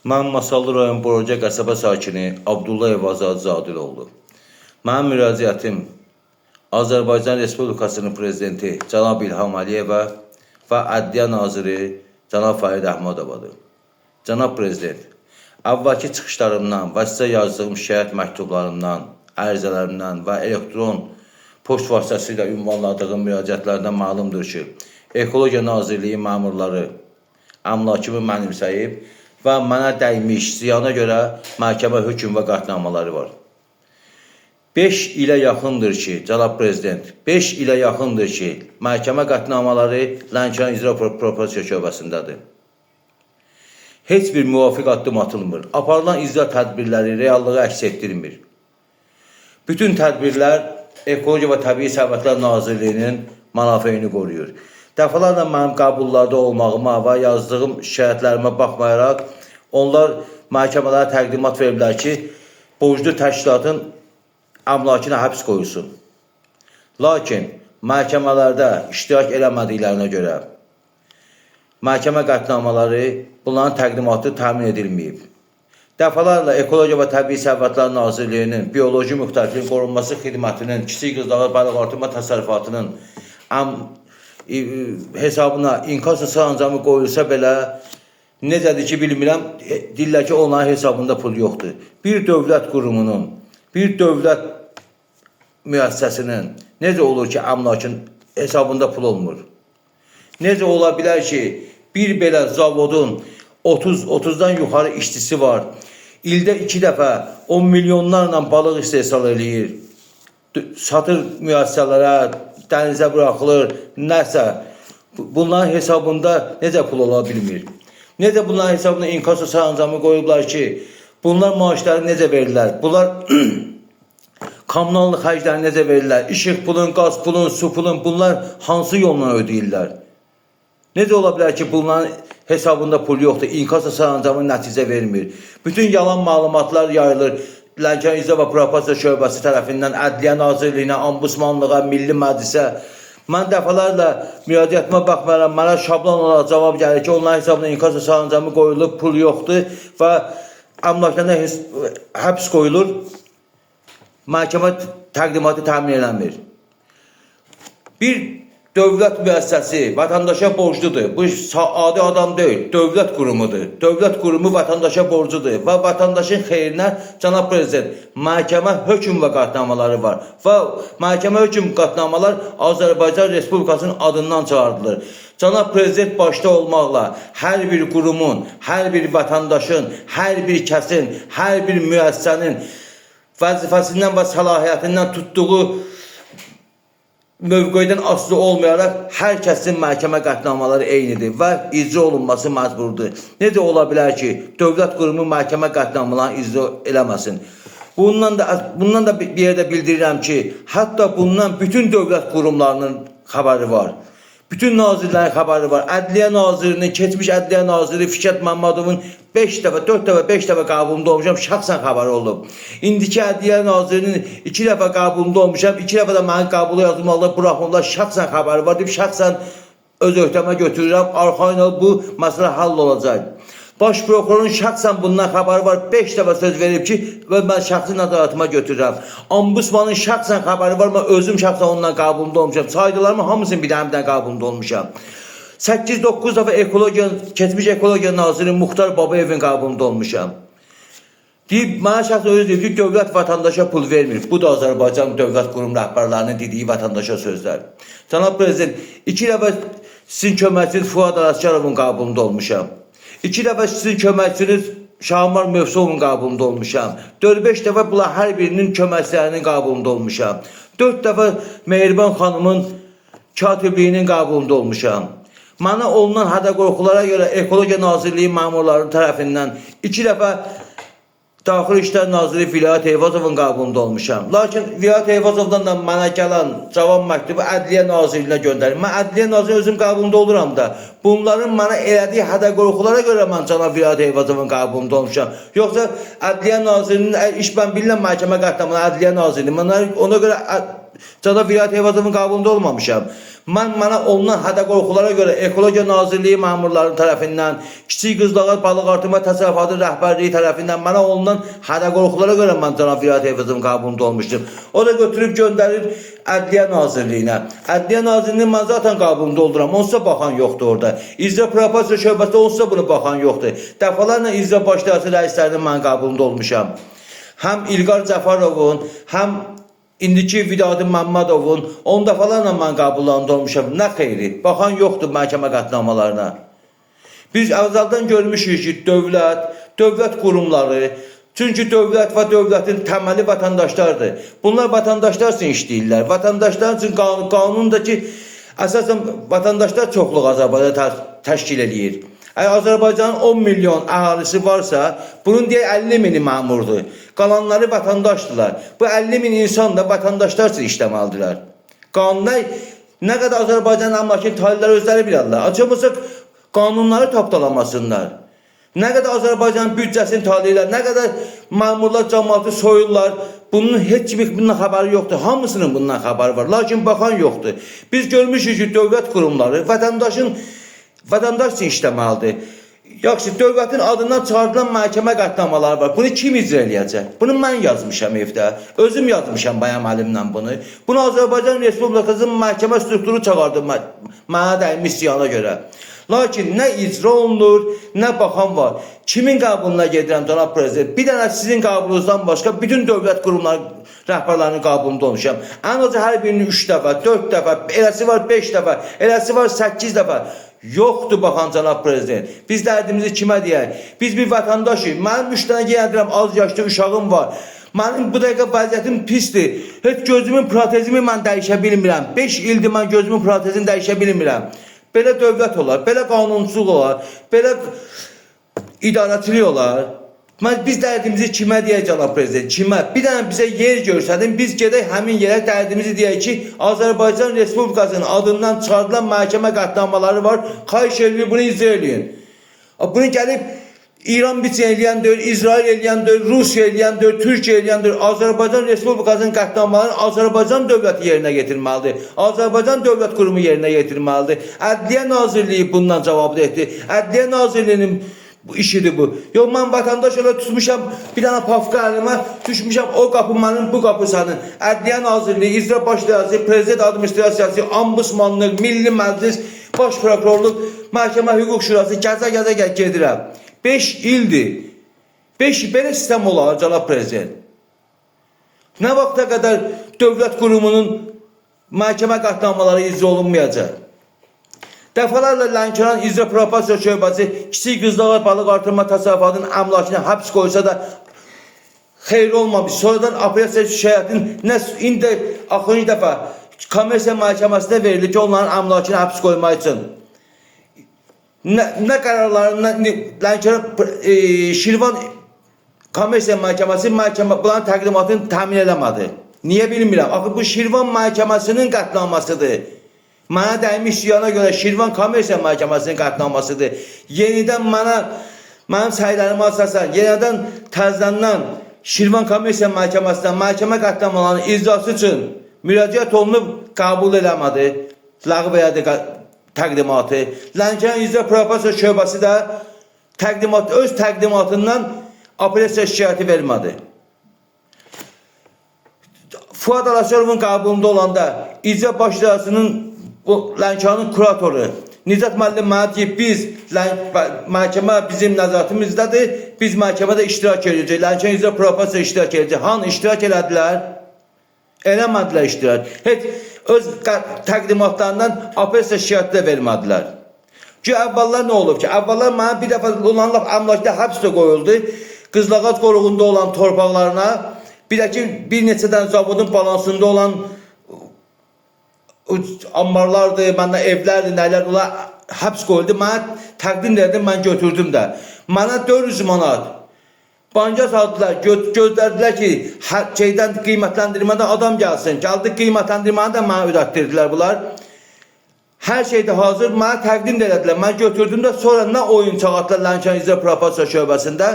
Mən Masallı rayon Borca qəsəbə sakini Abdullayev Azad Zadiloğlu. Mənim müraciətim Azərbaycan Respublikasının prezidenti cənab İlham Əliyevə və Ədliyyə naziri cənab Fərid Əhmədovadır. Cənab prezident, əvvəlki çıxışlarımdan və sizə yazdığım şikayət məktublarımdan, ərizələrimdən və elektron poçt vasitəsilə ünvanladığım müraciətlərdən məlumdur ki, Ekologiya Nazirliyi məmurları əmlakımı mənimsəyib və mənə dəymiş ziyana görə məhkəmə hökm və qətnamələri var. 5 ilə yaxındır ki, cənab prezident, 5 ilə yaxındır ki, məhkəmə qətnamələri Lənkəran İcra Prokuraturası şöbəsindədir. Heç bir müvafiq addım atılmır. Aparılan icra tədbirləri reallığı əks etdirmir. Bütün tədbirlər Ekologiya və Təbii Sərvətlər Nazirliyinin mənafeyini qoruyur. Dəfələrlə mənim qəbullarda olmağıma və yazdığım şikayətlərimə baxmayaraq, onlar məhkəmələrə təqdimat veriblər ki, borclu təşkilatın əmlakına həbs qoyulsun. Lakin məhkəmələrdə iştirak eləmədiklərinə görə məhkəmə qətnamələri bunların təqdimatı təmin edilməyib. Dəfələrlə Ekologiya və Təbii Sərvətlər Nazirliyinin Bioloji Müxtəlifliyin Qorunması Xidmətinin Kiçik Qızdağı Balıqartırma Təsərrüfatının hesabına inkasso sərəncamı qoyulsa belə necədir ki, bilmirəm, deyirlər ki, onların hesabında pul yoxdur. Bir dövlət qurumunun, bir dövlət müəssisəsinin necə olur ki, əmlakın hesabında pul olmur? Necə ola bilər ki, bir belə zavodun 30 30-dan yuxarı işçisi var. İldə 2 dəfə 10 milyonlarla balıq istehsal eləyir. Satır müəssisələrə, dənizə buraxılır, nəsə. Bunların hesabında necə pul ola bilmir? Necə bunların hesabına inkasso sərəncamı qoyublar ki, bunlar maaşları necə verirlər? Bunlar kommunallıq xərclərini necə verirlər? İşıq pulun, qaz pulun, su pulun, bunlar hansı yolla ödəyirlər? Necə ola bilər ki, bunların hesabında pul yoxdur, inkasso sərəncamı nəticə vermir. Bütün yalan məlumatlar yayılır. Lənkəran İcra və Prokuratura şöbəsi tərəfindən Ədliyyə Nazirliyinə, Ombudsmanlığa, Milli Məclisə. Mən dəfələrlə müraciətimə baxmayaraq mənə şablon olaraq cavab gəlir ki, onların hesabına inkasso sərəncamı qoyulub, pul yoxdur və əmlaklarına həbs qoyulur. Məhkəmə təqdimatı təmin eləmir. Bir dövlət müəssisəsi vətəndaşa borcludur. Bu adi adam deyil, dövlət qurumudur. Dövlət qurumu vətəndaşa borcudur və vətəndaşın xeyrinə, cənab prezident, məhkəmə hökm və qətnamələri var və məhkəmə hökm qətnamələr Azərbaycan Respublikasının adından çıxarılır. Cənab prezident başda olmaqla hər bir qurumun, hər bir vətəndaşın, hər bir kəsin, hər bir müəssisənin vəzifəsindən və səlahiyyətindən tutduğu mövqedən asılı olmayaraq hər kəsin məhkəmə qətnamələri eynidir və icra olunması məcburdur. Necə ola bilər ki, dövlət qurumu məhkəmə qətnamələrini icra eləməsin? Bundan da bir yerdə bildirirəm ki, hətta bundan bütün dövlət qurumlarının xəbəri var. Bütün nazirlərin xəbəri var. Ədliyyə nazirinin, keçmiş Ədliyyə naziri Fikrət Məmmədovun 5 dəfə, 4 dəfə, 5 dəfə qəbulunda olmuşam, şəxsən xəbəri olub. İndiki Ədliyyə nazirinin 2 dəfə qəbulunda olmuşam, 2 dəfə də məni qəbula yazılmalılar, buraxmırlar, şəxsən xəbəri var deyib, şəxsən öz öhdəmə götürürəm, arxayın ol, bu məsələ həll olacaq. Baş prokurorun şəxsən bundan xəbəri var. 5 dəfə söz verib ki, və mən şəxsi nəzarətimə götürürəm. Ombudsmanın şəxsən xəbəri var. Mən özüm şəxsən onunla qəbulunda olmuşam. Saydılarımı hamısını bir dənə qəbulunda olmuşam. 8-9 dəfə ekologiya, keçmiş ekologiya naziri Muxtar Babayevin qəbulunda olmuşam. Deyib, mənə şəxsən özü deyib ki, dövlət vətəndaşa pul vermir. Bu da Azərbaycan dövlət qurum rəhbərlərinin dediyi vətəndaşa sözlər. Cənab prezident, 2 dəfə sizin köməkçiniz Fuad Ələsgərovun qəbulunda olmuşam. 2 dəfə sizin köməkçiniz Şahmar Mövsovun qəbulunda olmuşam. 4-5 dəfə bunlar hər birinin köməkçilərinin qəbulunda olmuşam. 4 dəfə Mehriban xanımın katibliyinin qəbulunda olmuşam. Mənə olunan hədə qorxulara görə Ekologiya Nazirliyi məmurları tərəfindən 2 dəfə Daxili İşlər Naziri Vilayət Eyvazovun qəbulunda olmuşam. Lakin Vilayət Eyvazovdan da mənə gələn cavab məktubu Ədliyyə Nazirliyinə göndərir. Mən Ədliyyə Nazirinin özüm qəbulunda oluram da. Bunların mənə elədiyi hədə qorxulara görə mən cənab Vilayət Eyvazovun qəbulunda olmuşam. Yoxsa Ədliyyə Nazirinin iş mən bilirəm məhkəmə qətnamını Ədliyyə Nazirliyi. Mən ona görə cənab Vilayət Eyvazovun qəbulunda olmamışam. Mən mənə olunan hədə qorxulara görə Ekologiya Nazirliyi məmurları tərəfindən, Kiçik Qızlağac Balıq Artırma Təsərrüfatı rəhbərliyi tərəfindən mənə olunan hədə qorxulara görə mən cənab Vilayət Eyvazovun qəbulunda olmuşdum. O da götürüb göndərir Ədliyyə Nazirliyinə. Ədliyyə Nazirliyinin mən zaten qəbulunda olduram. Onsuz da baxan yoxdur orada. İcra Probasiya şöbəsində onsuz da bunu baxan yoxdur. Dəfələrlə İcra Baş İdarəsi rəislərinin mən qəbulunda olmuşam. Həm İlqar Cəfərovun, həm indiki Vidadi Məmmədovun 10 dəfələrlə mən qəbullarında olmuşam. Nə xeyri? Baxan yoxdur məhkəmə qətnamalarına. Biz əvvəldən görmüşük ki, dövlət, dövlət qurumları, çünki dövlət və dövlətin təməli vətəndaşlardır. Bunlar vətəndaşlar üçün işləyirlər. Vətəndaşlar üçün qanun, qanun da ki, əsasən vətəndaşlar çoxluq Azərbaycanda təşkil eləyir. Əgər Azərbaycanın 10 milyon əhalisi varsa, bunun deyə 50 mini məmurdur. Qalanları vətəndaşdırlar. Bu 50 min insan da vətəndaşlar üçün işləməlidirlər. Qanuna nə qədər Azərbaycan əmlakın talihləri özləri bilirlər. Açılmasa qanunları tapdalamasınlar. Nə qədər Azərbaycan büdcəsini talihlər, nə qədər məmurlar cəmaatı soyurlar, bunun heç bir bundan xəbəri yoxdur. Hamısının bundan xəbəri var. Lakin baxan yoxdur. Biz görmüşük ki, dövlət qurumları vətəndaş üçün işləməlidir. Yaxşı, dövlətin adından çıxardılan məhkəmə qətnamaları var. Bunu kim icra eləyəcək? Bunu mən yazmışam evdə. Özüm yazmışam bayam əlimlə bunu. Bunu Azərbaycan Respublikasının məhkəmə strukturu çıxardı mənə dəymiş ziyana görə. Lakin nə icra olunur, nə baxan var. Kimin qəbuluna gedirəm cənab prezident? Bir dənə sizin qəbulunuzdan başqa bütün dövlət qurumları rəhbərlərinin qəbulunda olmuşam. Ən azı hər birinin 3 dəfə, 4 dəfə, eləsi var 5 dəfə, eləsi var 8 dəfə. Yoxdur baxan cənab prezident. Biz dərdimizi kimə deyək? Biz bir vətəndaşıyıq. Mənim 3 dənə yenə deyirəm az yaşlı uşağım var. Mənim bu dəqiqə vəziyyətim pisdir. Heç gözümün protezimi mən dəyişə bilmirəm. 5 ildir mən gözümün protezini dəyişə bilmirəm. Belə dövlət olar, belə qanunsuzluq olar, belə idarəçilik olar. Biz dərdimizi kimə deyək cənab prezident? Kimə? Bir dənə bizə yer göstərin, biz gedək həmin yerə dərdimizi deyək ki, Azərbaycan Respublikasının adından çıxardılan məhkəmə qətnamaları var. Xahiş edirik bunu icra eləyin. Bunu gəlib İran biçin eləyən deyil, İsrail eləyən deyil, Rusiya eləyən deyil, Türkiyə eləyən deyil. Azərbaycan Respublikasının qətnamalarını Azərbaycan dövləti yerinə yetirməlidir. Azərbaycan Dövlət Qurumu yerinə yetirməlidir. Ədliyyə Nazirliyi bundan cavabdehdir. Ədliyyə Nazirliyinin bu işidir bu. Yox, mən vətəndaş olaraq tutmuşam bir dənə pafka əlimə, düşmüşəm o qapı mənim, bu qapı sənin. Ədliyyə Nazirliyi, İcra Baş İdarəsi, Prezident Administrasiyası, Ombudsmanlıq, Milli Məclis, Baş Prokurorluq, Məhkəmə Hüquq Şurası gəzə-gəzə gedirəm. 5 ildir. 5 belə sistem olar cənab prezident. Nə vaxta qədər dövlət qurumunun məhkəmə qətnamaları icra olunmayacaq? Dəfələrlə Lənkəran İcra Probasiya şöbəsi Kiçik Qızlağac Balıq Artırma Təsərrüfatının əmlakını həbs qoysa da xeyir olmamış. Sonradan apellyasiya şikayətin nə indi axırıncı dəfə kommersiya məhkəməsinə verildi ki, onların əmlakını həbs qoymaq üçün. Nə qərarlarından Lənkəran Şirvan Kommersiya Məhkəməsi məhkəmə bunların təqdimatını təmin eləmədi. Niyə bilmirəm. Axı bu Şirvan Məhkəməsinin qətnamasıdır. Mənə dəymiş ziyana görə Şirvan Kommersiya Məhkəməsinin qətnamasıdır. Yenidən mənim səylərimə əsasən yenidən təzədən Şirvan Kommersiya Məhkəməsindən məhkəmə qətnamalarının icrası üçün müraciət olunub, qəbul eləmədi. Ləğv elədi təqdimatı. Lənkəran İcra Probasiya şöbəsi də öz təqdimatından apellyasiya şikayəti vermədi. Fuad Alasyarovun qəbulunda olanda İcra Baş İdarəsinin bu Lənkəranın kuratoru Nicat müəllim mənə deyib, biz məhkəmə bizim nəzarətimizdədir. Biz məhkəmədə iştirak edəcəyik. Lənkəran İcra Probasiya iştirak edəcək. Hanı iştirak elədilər? Eləmədilər iştirak. Heç öz təqdimatlarından apellyasiya şikayəti də vermədilər. Ki əvvəllər nə olub ki? Əvvəllər mənə bir dəfə onların lap əmlakda həbs də qoyuldu. Qızlağac qoruğunda olan torpaqlarına, bir də ki bir neçə dənə zavodun balansında olan ambarlardır, məndə evlərdir, nələr, onlar həbs qoyuldu. Mənə təqdim edildi, mən götürdüm də. Mənə 400 manat banka saldılar, gözlədilər ki, şeydən qiymətləndirmədən adam gəlsin. Gəldi, qiymətləndirməni də mənə ödətdirdilər bunlar. Hər şey də hazır, mənə təqdim də elədilər. Mən götürdüm də sonra nə oyun çağırdılar Lənkəran İcra Probasiya şöbəsində.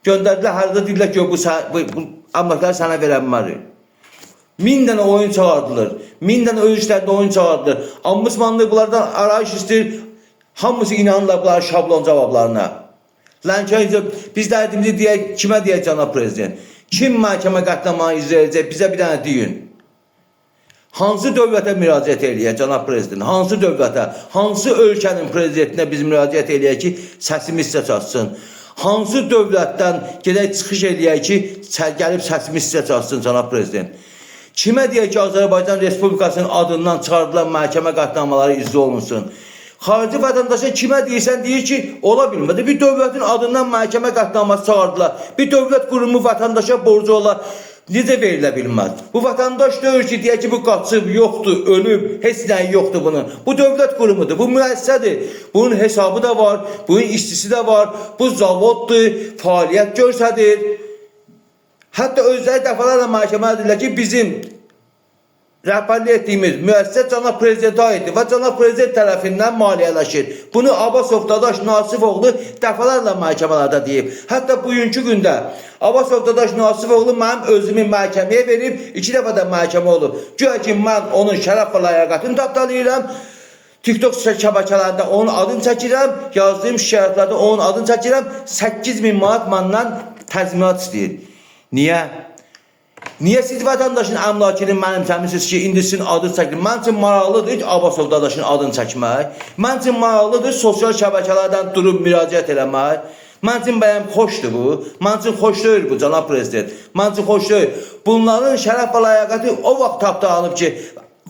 Göndərdilər, harada dedilər ki, bu əmlakları sənə verə bilmərik. 1000 dənə oyun çıxardılır. 1000 dənə öz işlərində oyun çıxardılır. Ombudsmanlıq bunlardan arayış istəyir. Hamısı inanırlar bunların şablon cavablarına. Lənkəran biz dərdimizi deyək, kimə deyək, cənab prezident? Kim məhkəmə qətnamanı icra edəcək? Bizə bir dənə deyin. Hansı dövlətə müraciət eləyək, cənab prezident? Hansı dövlətə? Hansı ölkənin prezidentinə biz müraciət eləyək ki, səsimiz sizə çatsın? Hansı dövlətdən gedək çıxış eləyək ki, gəlib səsimiz sizə çatsın, cənab prezident? Kimə deyək ki, Azərbaycan Respublikasının adından çıxardılan məhkəmə qətnamaları icra olunsun? Xarici vətəndaşa kimə deyirsən, deyir ki, ola bilmədi. Bir dövlətin adından məhkəmə qətnaması çıxardılar. Bir dövlət qurumu vətəndaşa borcu olar. Necə verilə bilməz? Bu vətəndaş deyir ki, deyək ki, bu qaçıb, yoxdur, ölüb, heç nəyi yoxdur bunun. Bu dövlət qurumudur, bu müəssisədir. Bunun hesabı da var, bunun işçisi də var, bu zavoddur, fəaliyyət göstərir. Hətta özləri dəfələrlə məhkəmə edirlər ki, bizim rəhbərlik etdiyimiz müəssisə cənab prezidentə aiddir və cənab prezident tərəfindən maliyyələşir. Bunu Abbasov Dadaş Nasifoğlu dəfələrlə məhkəmələrdə deyib. Hətta bugünkü gündə Abbasov Dadaş Nasifoğlu mənim özümü məhkəməyə verib, 2 dəfə də məhkəmə olub. Güya ki, mən onun şərəf və ləyaqətini tapdalayıram. TikTok şəbəkələrində onun adını çəkirəm, yazdığım şikayətlərdə onun adını çəkirəm. 8000 manat məndən təzminat istəyir. Niyə? Niyə siz vətəndaşın əmlakını mənimsəmisiniz ki, indi sizin adı çəkilir? Mənim üçün maraqlıdır Abbasov Dadaşın adını çəkmək. Mənim üçün maraqlıdır sosial şəbəkələrdən durub müraciət eləmək. Mənim üçün bəyəm xoşdur bu. Mənim üçün xoş deyil bu, cənab prezident. Mənim üçün xoş deyil. Bunların şərəf və ləyaqəti o vaxt tapdalanıb ki,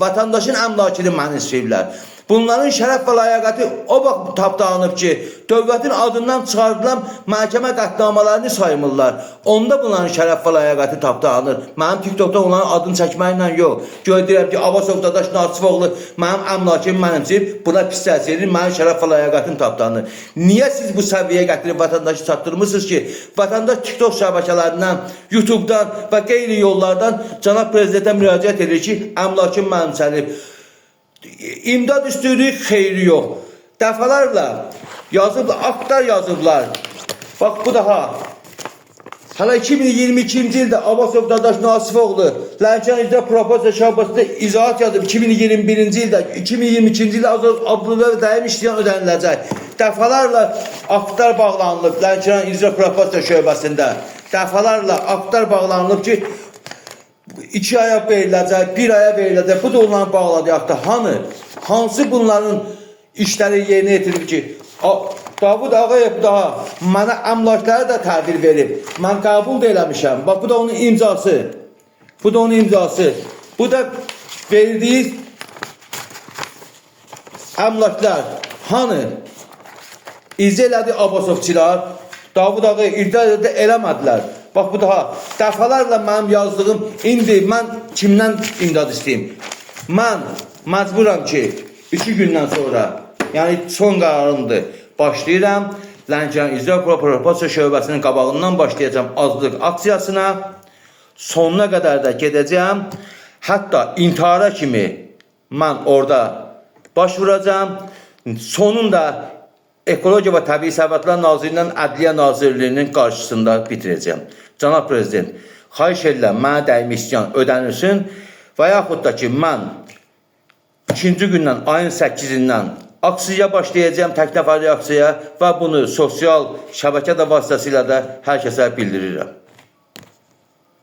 vətəndaşın əmlakını mənimsəyiblər. Bunların şərəf və ləyaqəti o vaxt tapdalanıb ki, dövlətin adından çıxardılan məhkəmə qətnamalarını saymırlar. Onda bunların şərəf və ləyaqəti tapdalanır. Mənim TikTokda onların adını çəkməklə yox. Güya deyirəm ki, Abbasov Dadaş Nasifoğlu mənim əmlakımı mənimsəyib, buna pis təsir edir, mənim şərəf və ləyaqətim tapdalanır. Niyə siz bu səviyyəyə gətirib vətəndaşı çatdırmısınız ki, vətəndaş TikTok şəbəkələrindən, YouTube'dan və qeyri yollardan cənab prezidentə müraciət edir ki, əmlakım mənimsənib. İmdad istəyirik, xeyri yox. Dəfələrlə yazıblar, aktlar yazıblar. Bax bu daha. Hələ 2022-ci ildə Abbasov Dadaş Nasifoğlu Lənkəran İcra Prokurorluğu şöbəsində izahat yazıb. 2021-ci ildə, 2022-ci ildə Abdullayev daim işləyən ödəniləcək. Dəfələrlə aktlar bağlanılıb Lənkəran İcra Prokurorluğu şöbəsində. Dəfələrlə aktlar bağlanılıb ki, 2 aya veriləcək, 1 aya veriləcək. Bu da onların bağladığı aktda. Hanı? Hansı bunların işləri yerinə yetirib ki, Davud Ağayev daha mənə əmlakları da təhvil verib. Mən qəbul da eləmişəm. Bax, bu da onun imzası. Bu da onun imzası. Bu da verdiyi əmlaklar. Hanı? İcra elədi Abbasovçular. Davud Ağayev icra elədi, eləmədilər. Bax bu daha dəfələrlə mənim yazdığım, indi mən kimdən imdad istəyim? Mən məcburam ki, 2 gündən sonra, yəni son qərarımdır, başlayıram. Lənkəran İcra Prokurorluğu şöbəsinin qabağından başlayacağam azlıq aksiyasına. Sonuna qədər də gedəcəyəm. Hətta intihara kimi mən orada baş vuracağam. Sonunda Ekologiya və Təbii Sərvətlər Nazirliyindən Ədliyyə Nazirliyinin qarşısında bitirəcəyəm. Cənab Prezident, xahiş edirəm, mənə dəymiş ziyan ödənilsin və yaxud da ki, mən ikinci gündən, ayın 8-indən aksiyaya başlayacağam, tək nəfərli aksiyaya və bunu sosial şəbəkə də vasitəsilə də hər kəsə bildirirəm.